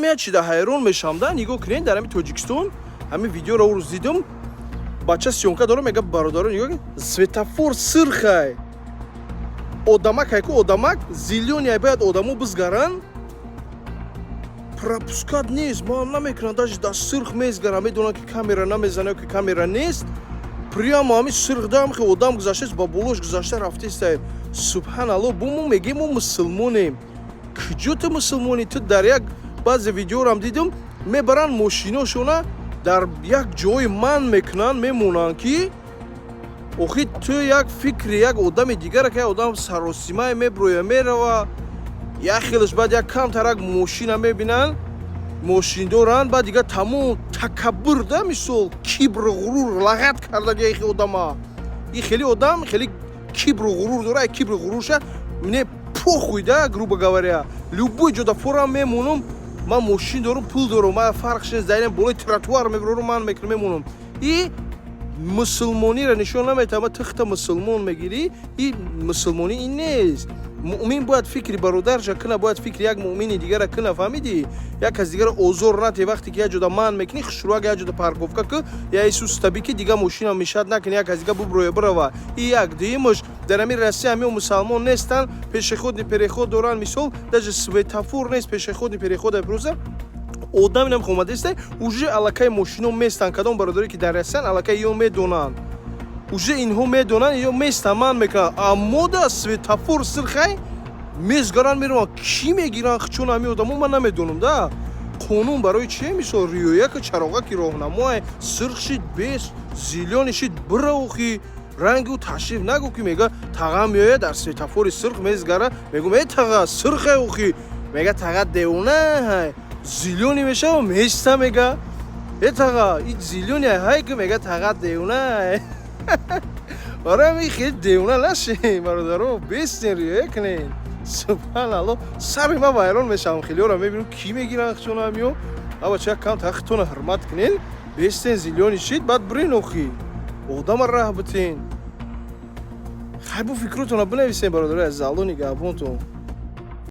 Як чида ҳайрон мешавам да. Нигоҳ кунед, дар ҳамин Тоҷикистон ҳамин видеоро рӯз дидум, бача съёмка дора, мега: «Бародаро, нигоҳ кунед, светофор сирхай, одамак ҳайку, одамак зелёный ай, бояд одамо бизгаранд, пропускать нест, ман намекунам, даже дар сирх мезгарам, медонам, ки камера намезана, ки камера нест, прямо ҳамин сирх дам ки одам гузаштааст, ба болош гузашта рафтеста. Субҳаналло, бо мо мегем, мо мусулмонем. Куҷо ту мусулмонӣ? Ту дар як баъзе видеорам дидум, мебаранд мошиношона, дар як ҷои ман мекунанд, мемонанд, ки охи ту як фикри як одами дигара, ки як одам саросимае меброя, мерава як хелаш, баъд як камтарак мошина мебинанд, мошин доранд, баъд дигар тамом такаббур да, мисол, кибру ғурур лағат карда яхе одама. И хеле одам хеле кибру ғурур дора, кибру ғурурша мне похуй да, грубо говоря, любой ҷода форам мемонам, ман мошин дорам, пул дорам, ман фарқш нест, дар болои тротуар мебарорам, ман мекунам, мемонам. И мусулмониро нишон наметавад, тихта мусулмон мегирӣ, и мусулмонӣ ин нест. Муъмин бояд фикри бародарша кина, бояд фикри як муъмини дигара кина, фаҳмидӣ? Як кас дигара озор нате. Вақте ки як ҷода ман мекунӣ, хушрӯак як ҷода парковка ки, я исустаби, ки дига мошина мешад накунӣ, як кас дига буброя, бирава. И як дуюмаш, дар ҳамин Россия ҳамио мусалмон нестанд, пешеходный переход доранд, мисол, даже светофор нест, пешеходный переход, просто одам инам омадааста, уже аллакай мошино местанд. Кадом бародаре ки дар Россиян, аллакай ё медонанд, уже инҳо медонанд, ё местанд, ман мекунанд, аммо да светофор сирхай, мезгаранд, мераванд. Кӣ мегиранд чун ҳами одамо, ман намедонам да. Қонун барои чие? Мисол, риоя ка, чароға ки роҳнамоай сирх шид, бес, зелёный шид, бираохи рангу ташриф нагӯ, ки мега таға меояд, дар светофори сирх мезгара, мегӯм: «Э, таға, сирхе охи». Мега: «Таға девона». Зелёный мешава, места, мега: «Э, таға, и зелёный ҳай ки». Мега: «Таға девона». Барои ҳамин хеле девона нашем, бародаро, бестен, риоя кунед. Субҳаналло, сари ман вайрон мешавам, хелиёро мебинам, кӣ мегиранд чун ҳамиё. Абача, кам тахтона ҳурмат кунед, бестен, зелёный шид, баъд бирен, охи одама раҳ битен. Хай, бо фикротона бинависем, бародари азиз, Алло нигаҳбонтон.